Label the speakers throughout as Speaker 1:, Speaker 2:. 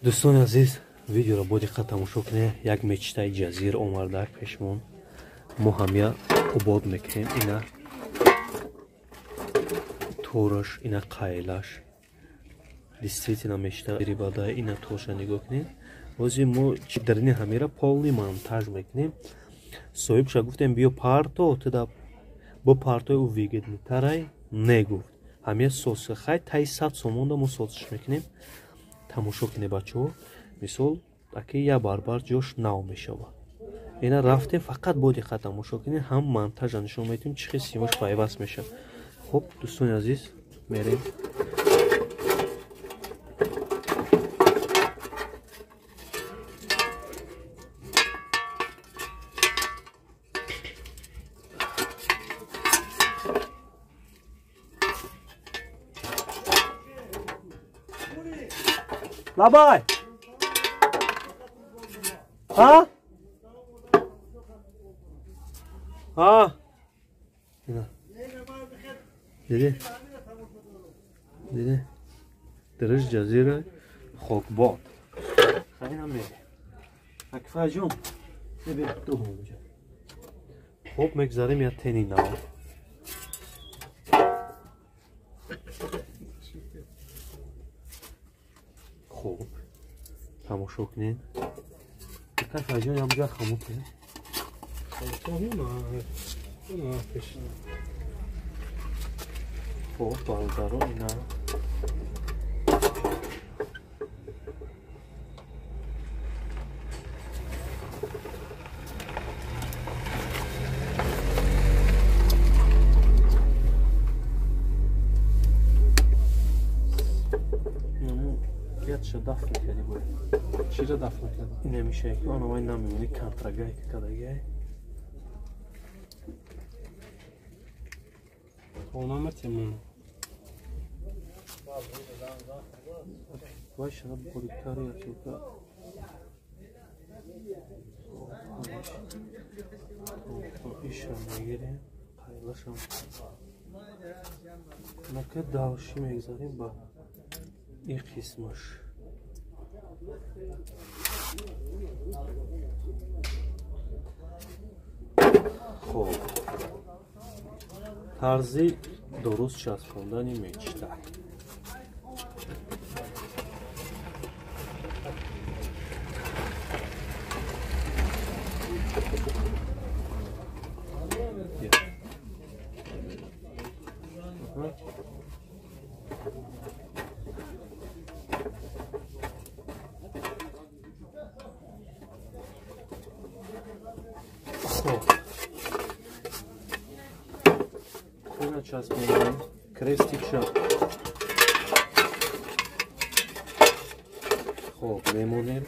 Speaker 1: Дӯстони азиз, видеоро бо диққат тамошо кунед. Як мечтаи ҷазир омарда пешмон. Мо ҳамя обод мекунем. Ина тораш, ина қайлаш. Действительно мечта рибада, ина торша нигоҳ кунед. Ҳозир мо дарини ҳамира полный монтаж мекунем. Соҳибша гуфтем, биё парто, туда бо партои ӯ выгоднитарай не гуфт. Ҳамя соса хай таи 100 сомонда мо созиш мекунем. Тамошо кунед, бачаҳо, мисол аки як барбар ҷош нав мешавад. Ина рафтем, фақат бо диққат тамошо кунед, ҳам монтажа нишон медиҳем, чӣ хел симош пайваст мешавад. Хуб, дӯстони азиз, мерем. Лабай! А? А? Диди? Диди? Дараш ҷазира хокбод. Хайна мерем. Акфаҷон, бибин ду ҳамҷа. Хуб, мегзарем я тени нав. Хуб, тамошо кунед. Акфаҷон, ҳамҷа хамут кунед. Хуб, бародаро, ина дафн кардӣ бояд.
Speaker 2: Чиро дафн кардӣ?
Speaker 1: Инамиша ки онавай намемонӣ, контрагай ки кадагай.
Speaker 2: Хона метемон.
Speaker 1: Вай шана борикари якка. Иша мегирем, қайлашам. Нака далши мегзарем ба ин қисмаш. Хоб, тарзи дуруст часпондани мечта. Хоб, ина часпондаем крестикша. Хоб, мемонем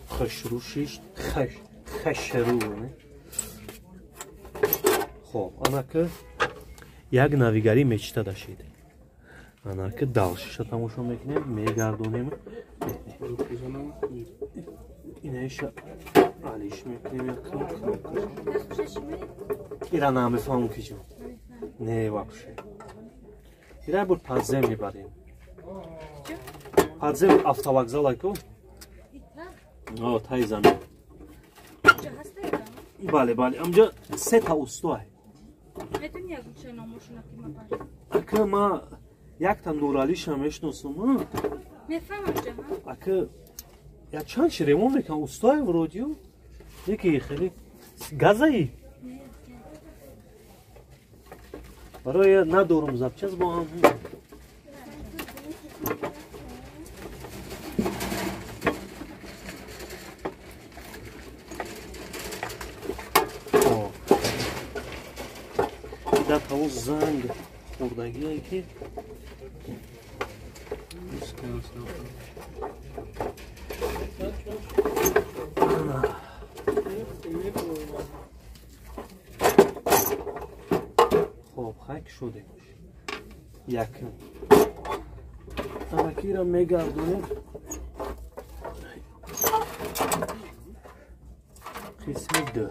Speaker 1: хушрӯ шишт, хашрӯ. Хоб, анака як навигарӣ мечта дашид. Анака далшиша тамошо мекунем, мегардонем. Инаиша алиш мекунем якам. Ира намефаҳмам ки ҷон. Не, вообще. Ира бур подзем мебарем. Подзем автовокзал айку? О, тай замин. Бале, бале, амҷа се та усто ай. Ака ма якта Нуралиша мешносум. Ака я чанд чи ремонт мекунам, устои вроде. Яки хеле газаи. Барои надорум запчас бо ҳам. Дар ҳаво занг хӯрдагие ки хоб хак шудем. Якм тамакиро мегардонем. Қисми ду.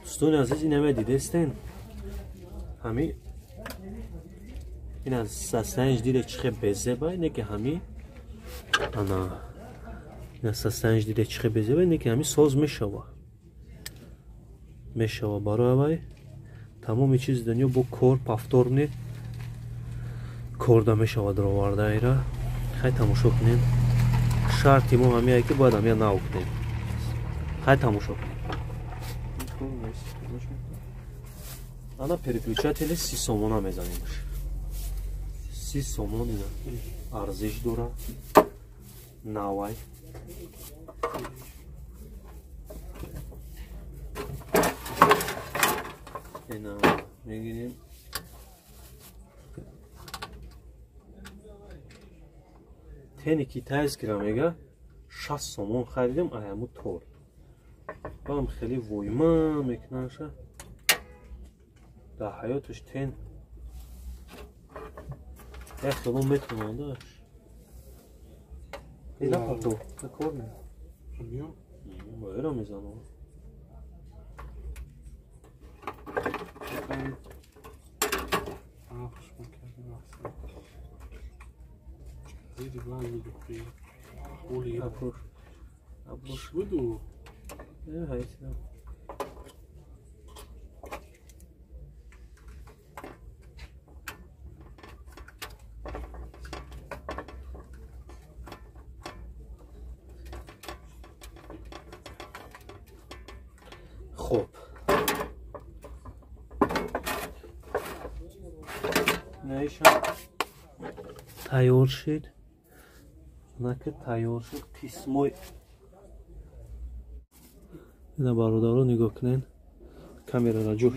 Speaker 1: Дӯстони азиз, инаме дидестен. Ҳами ина состояниш диде чихе безеба, ине ки ҳами ана ина состояниш диде чихе безеба, ине ки ҳами соз мешава. Мешава барои вай тамоми чизи дунё бо кор повторни корда мешава дароварда ира. Хай тамошо кунем. Шарти мо ҳамияе ки бояд ҳамия нав кунем. Хай тамошо кунем. Ана переключатели 30 сомона мезанимаш. 30 сомон ина арзиш дора. Навай. Ина мегирем. Тени китайскира мега 60 сомон харидем, аяму тор. Бам хеле войма мекунаша. Дар ҳаёташ тен як хело метавонадаш. Ина пардо, кор не.
Speaker 2: Миё?
Speaker 1: Бояра мезанам.
Speaker 2: Буду.
Speaker 1: Хоб. Тайёр шид. Наки тайёр шид қисмои. Ина бародаро нигоҳ кунен. Камераро ҷур.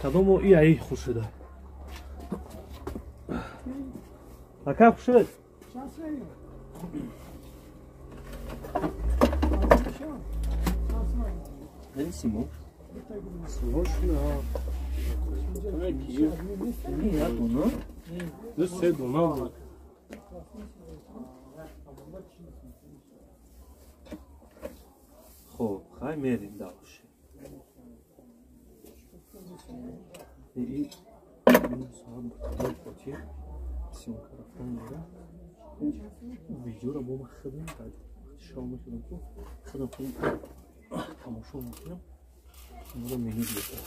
Speaker 1: Кадомо и аи хуршида. Ака хуршид. Симо. Хоб, хай мерим дальше. И видеоро бо ма хидм шом мекунам ку хидм тамошо мекунам. Надо меню делать.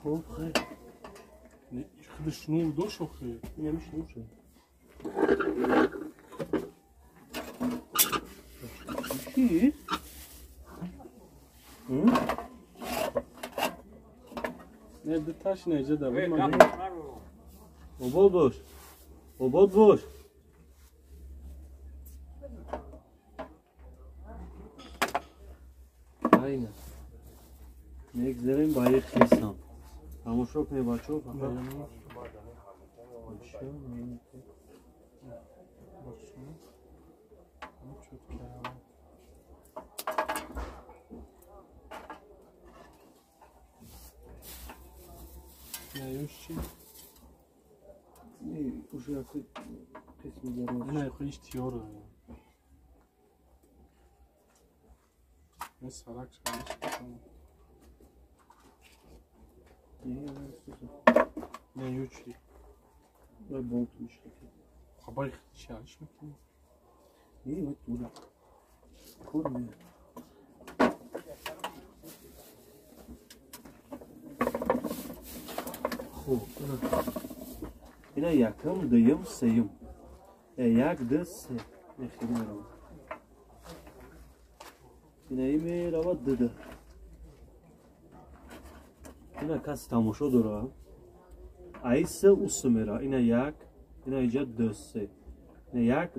Speaker 1: Хоб, хай.
Speaker 2: Шнур дош охи?
Speaker 1: Не, шнур шуд. Чӣ?
Speaker 2: Не, диташ не ҷа да буд.
Speaker 1: Обод бош. Обод бош. Айна. Мегзарем ба як қисм. Тамошо кунед бачаҳо фақат. Уже қисми дароз.
Speaker 2: Не, худиш тиёра. Не, ючи.
Speaker 1: Ой, болт мешкати.
Speaker 2: Хабар шалиш мекунӣ?
Speaker 1: Не, вот туда. Кор не. Хуб, ина якум, дуюм, сеюм. Як, ду, се. Хеле меравад. Ина и меравад ду. Ина каси тамошо дора. Ай се усу мера. Ина як, ина иҷа ду, се. Ина як,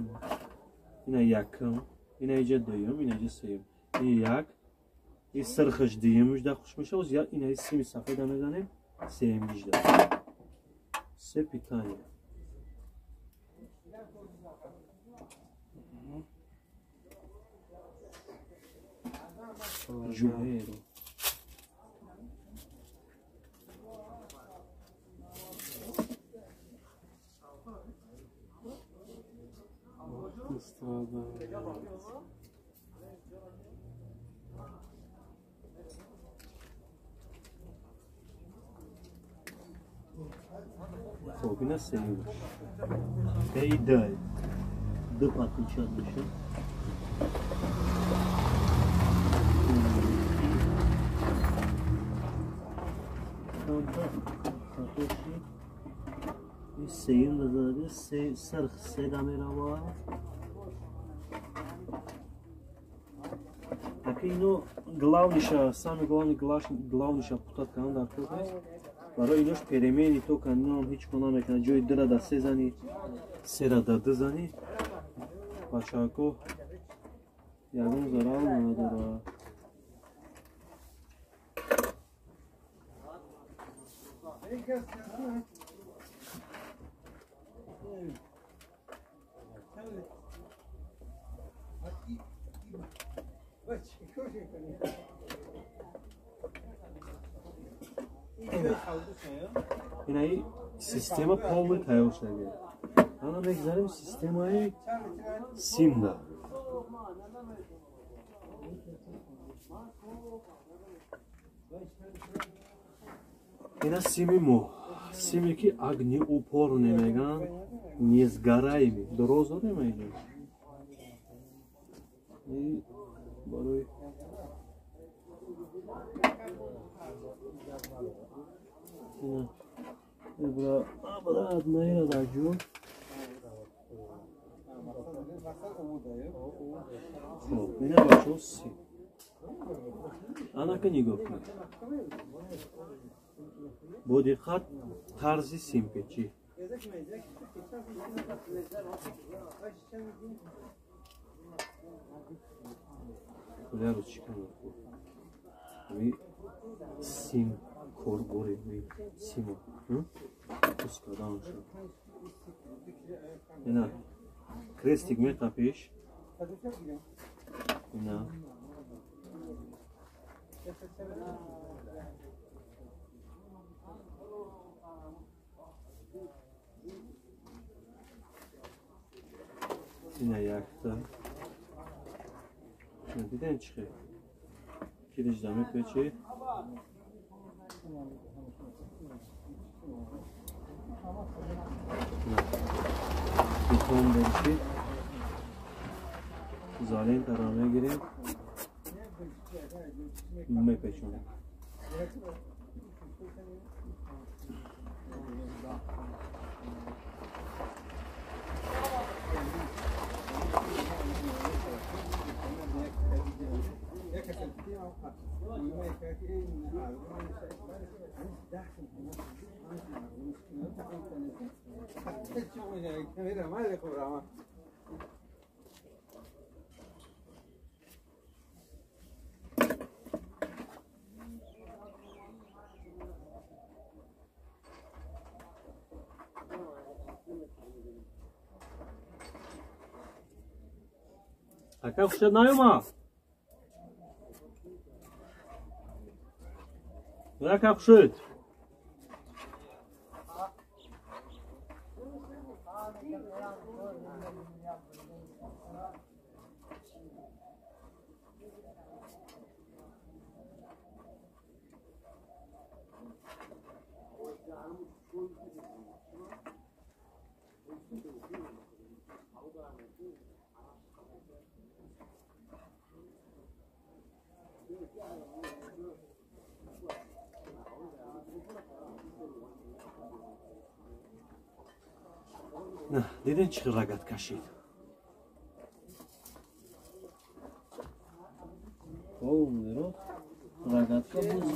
Speaker 1: ина якум, ина иҷа дуюм, ина иҷа сеюм. Ин як, и сирхаш дуюмш да хуш мешава, ина и сими сафеда мезанем, сеюмиш да. Се питание. Жуҳеро. Хоб, ина сеюмаш. Эй, дай. Ду подключать мешавад. Сеюм дазадаги сирх се да меравад. Аки ино главниша, самый главный главниша путат кардан дар кор нест. Барои инош перемени то кандином ҳеҷ кор намекунад. Ҷои дра да се зани, сера да ду зани, бачако ягон зарар надорад. Инаи система полный тайёр шуда. Ана мегзарем системаи симда. Ина сими мо. Симе ки огнеупорный меган, несгораемый. Дуроз дорем инҷо. И барои ина ибра абра наира даҷу. Хоб, ина бачо сим. Анака нигоҳ кунед. Бо диққат тарзи симпечӣ. Куляро чӣ кунад? Ами сим корбори симо. Пус кардан шуд. Ина крестик меқапиш. Ина ина якта. Дидем чӣ хел? Кириш да мепечи. Бетон бенчи. Изолентаро мегирем. Мепечонем. Ака хушад наёмад? Ака хушед? На, диден чӣ рагат кашид? Полный рогатка буз.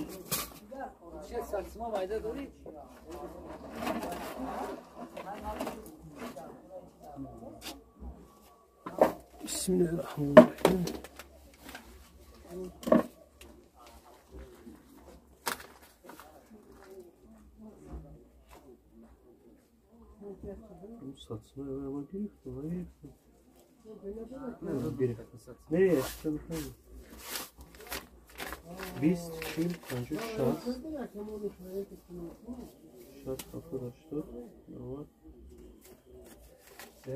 Speaker 1: Бисмиллаҳир-раҳмонир-раҳим. Сатсма гирифтам, гирифтам. Не, 20, 40, 50, 60, 60, 70, 80, 90, 1, 2,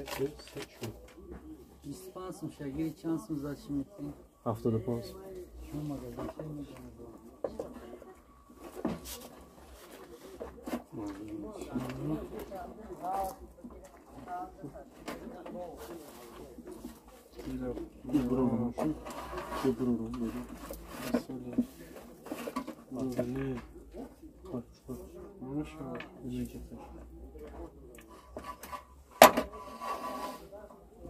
Speaker 1: 3, 4.
Speaker 3: 25 сум шагири чанд сум зад чӣ метӣ?
Speaker 1: 75.
Speaker 3: Шумо магазин чӣ медонед?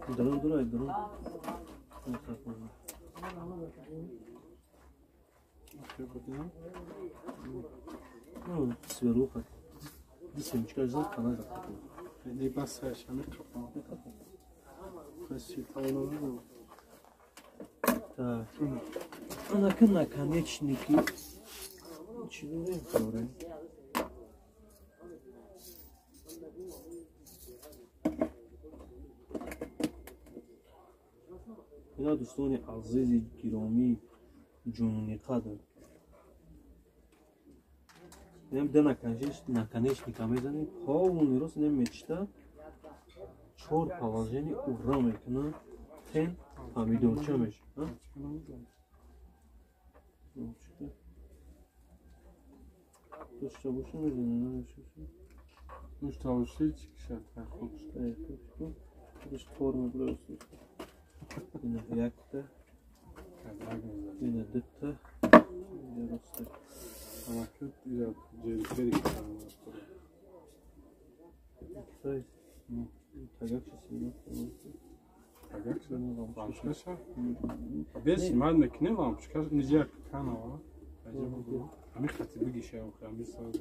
Speaker 1: Дрон. Ну, сверху. Десяточка взял, она закрыла.
Speaker 2: Не басаешь, а микрофон.
Speaker 1: Так. Она наконечники. Чего не Ина дӯстони азизи гиромӣ ҷунуни қадр. Инам да наконечника мезанем, полный рост инам мечта. Чор положение ура мекунад, тен помидорча мешавад. Дошта боша мезанем,
Speaker 2: Дошта боши чӣ шад?
Speaker 1: Худаш форма просто. Ина якта, ина дутта, ина роста.
Speaker 2: Амакют ира ҷери Тагак лампочка. Без снимать мекунем лампочка, нельзя канала. Ами хати бигиша, ами сразу.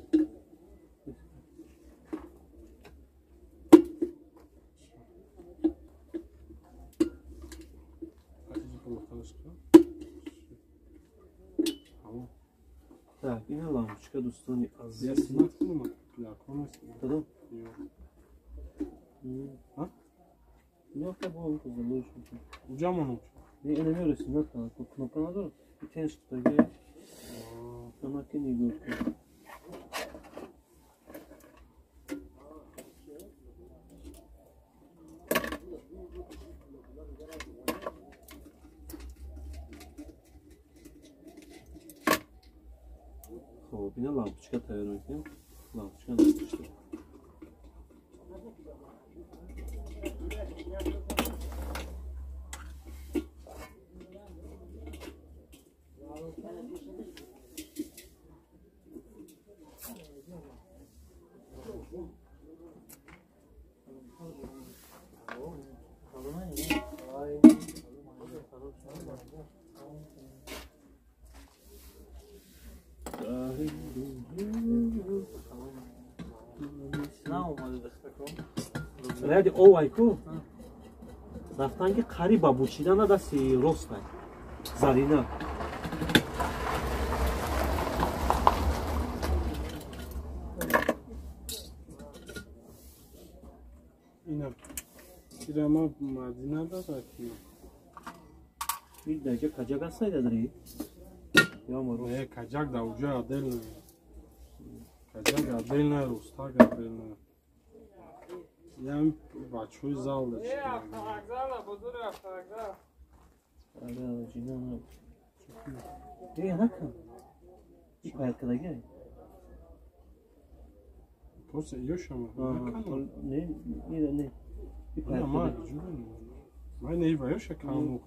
Speaker 1: Так, ина лампочка дӯстони азиз.
Speaker 2: Я снимать кунам,
Speaker 1: Дадом? Не, кнопка надорад. Тен шудаги. Амаки нигоҳ кун. Хоб, ина лампочка тайёр мекунем. Лампочка напушта. Ради овайку рафтан ки қариб ба бучидана дасти ростай зарина.
Speaker 2: Ина ира мадина дорад.
Speaker 1: Ин даҷа каҷак астай дадри? Ё маро.
Speaker 2: Не, каҷак да уҷа отдельно. Каҷак отдельно, рустак отдельно. Я бачаҳои зал да чӣ.
Speaker 4: Автовокзала, бозори автовокзал.
Speaker 1: Ага, жина. Э, накун. И паялкадаги.
Speaker 2: Просто ёшама.
Speaker 1: Не, не, не. И паялкадаги.
Speaker 2: Ман не ва ёша каму,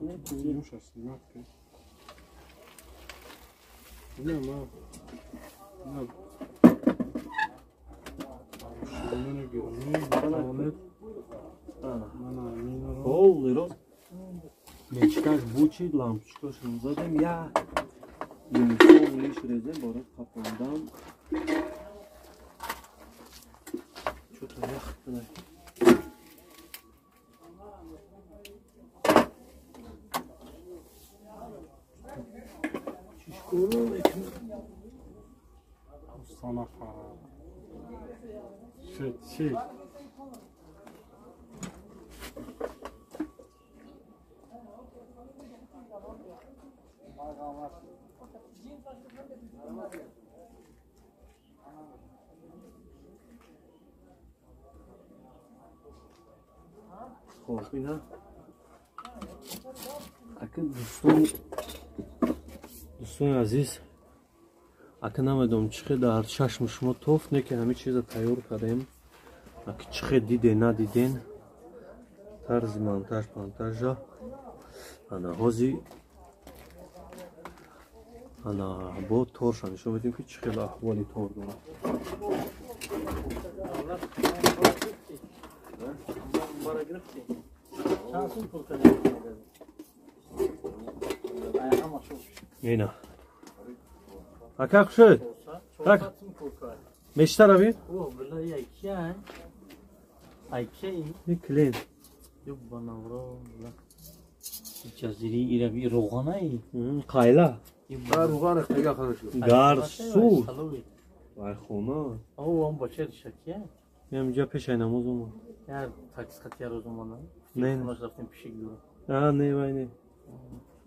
Speaker 2: ёша снимать. Не, ма. На.
Speaker 1: Полный рост. Мечташ бучид, лампочкашон задем, я юниформ лиш резем, барои қапондан. Чё-то яхт буда. Чишкоро мекунад?
Speaker 2: Устана фара. Шит, шит.
Speaker 1: Хоб, ина ака дӯстони азиз, ака намедонам чӣ хел дар чашми шумо тофт, не ки ҳамин чиза тайёр кардем. Ака чӣ хел диден, надиден, тарзи монтаж монтажа. Ана ҳози ана бо торша нишон медиҳем, ки чӣ хел аҳволи тор дорад. Ина. Ака хушед? Так. Мечта рави?
Speaker 3: О, бля, я кия? Ай кия?
Speaker 1: Не клин.
Speaker 3: Ёбана бля. Ҷазири ирави роғанай?
Speaker 1: Қайла.
Speaker 5: Руғана қайла хорошо.
Speaker 1: Гарсу. Вай хона.
Speaker 3: О, он бача шакия?
Speaker 1: Ям ҷа пешай намоз омад.
Speaker 3: Я такси хати рӯз омадам.
Speaker 1: Не.
Speaker 3: Хонаш рафтем пишик дура.
Speaker 1: А, не, вай не.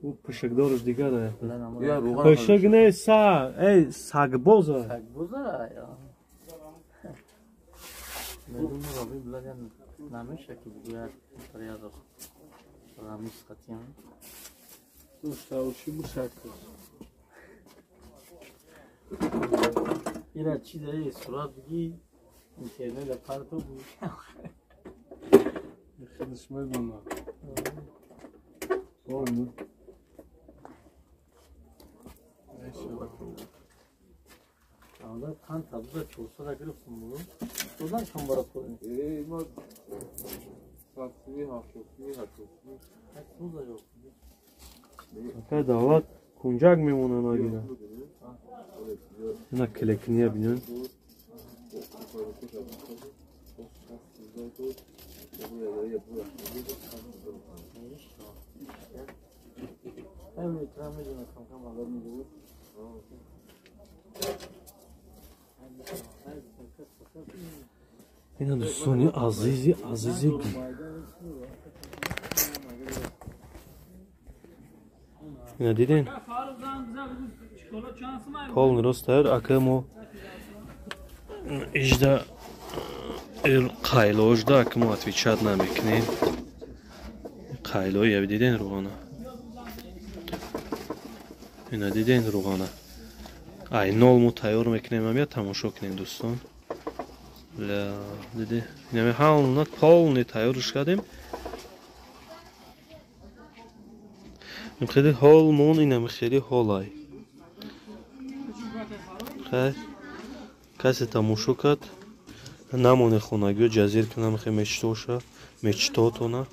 Speaker 1: Ӯ пишикдораш дигар е.
Speaker 5: Я руғана.
Speaker 1: Пишик не, са, эй, сагбоза.
Speaker 3: Сагбоза, я. Медум рави бля, я намеша ки бугӯяд порядок. Рамис хатиям.
Speaker 2: Дӯстауши бушак.
Speaker 3: Ира чи дари сурат биги интернет парто буд.
Speaker 2: Худаш медонад.
Speaker 1: Помню.
Speaker 3: Анда кан табза чорсада гирифтум буду. Додан чанд бара пул.
Speaker 5: Э, ма сатсими ҳафтосими ҳаштосими.
Speaker 3: Суза ёк.
Speaker 1: Ака давлат кунҷак мемона нагира. Ина клекния бинен. Ина дӯстони азизи азизи, ина диден, полный рост тайёр. Ака мо ижда қайлоожда ака мо отвечать намекунем. Қайлои диден руғана. Ина диден руғана. Ай нол мо тайёр мекунем, ам я тамошо кунем, дӯстон. Ля, диди. Инаме ҳална полный тайёрш кардем. Хеле ҳол мон, инаме хеле ҳолай. Хай. Касе тамошо кард, намоне хонагиё ҷазир кунам, хе мечтоша, мечтотона.